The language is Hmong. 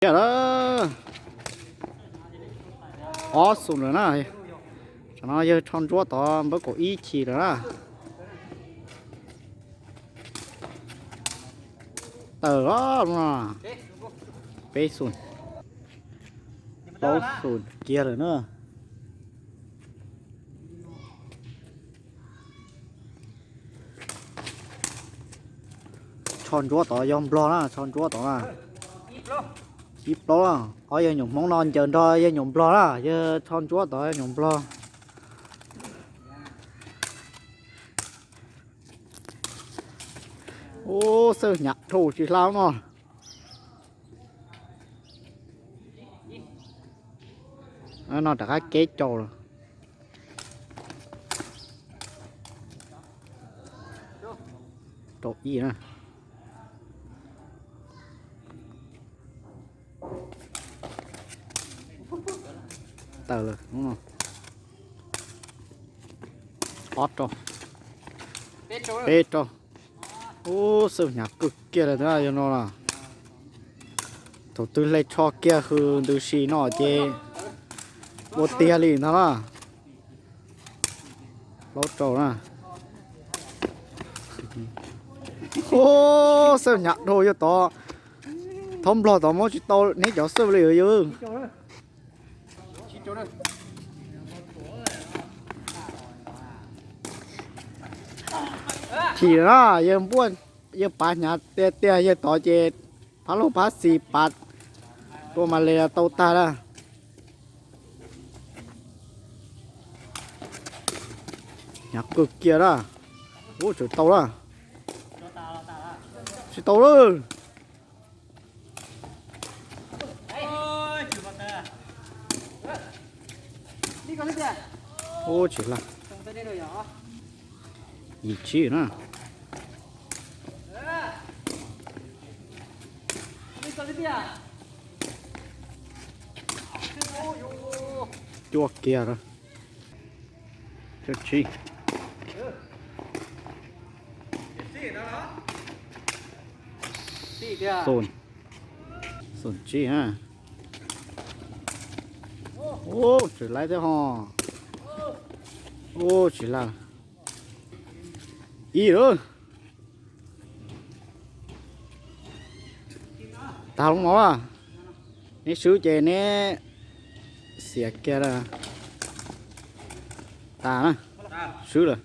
Kiag lawm. Ob xus lawm na. Tam no yawg tsho ntsuab tod npawb kaum ib chim lawm na. Tawm os, peb xus, plaub xus kiag lawm na. Tsho ntsuab tod yog nplog na, tsho ntsuab tod na. Ib plaub na, ob yawg nyuam Hmoob no ncaws nrog yawg nyuam nplog na, yawg tsho ntsuab tod yawg nyuam nplog. Ub, xwb hnyav dhau tsis hla no. No rov qab keb rau lawm. Rau ib na. Tawm lawm. Ob rau, peb rau. Ub, xwb hnyav kawg kiag lawm ntag yog no na. Thaum twg hle tsho kiag hws ntws si no ces ua tiag li ntag na. Plaub rau na. Ub, xwb hnyav dhau yog tod. Thaub nplog tod muab tsis tau neb cov xwb li yog. Chim na, yawg npuaj, yawg pav hnyav tiag tiag, yawg tod ces phab lub phab xis pav tua mas li tau tag na. Hnyav kawg kiag na. Ub, tseem tau na. Tsis tau lawm. Ub, tsis laj. Yim tsib na. Cuaj kiag lawm. Cuaj tsib. Xum, xum tsib na. Ub, tsis laj thiab ho. Ub, tsis laj. Ib lawm. Tag lub no, neb swb ces neb xiam kiag. Tas na, swb lawm.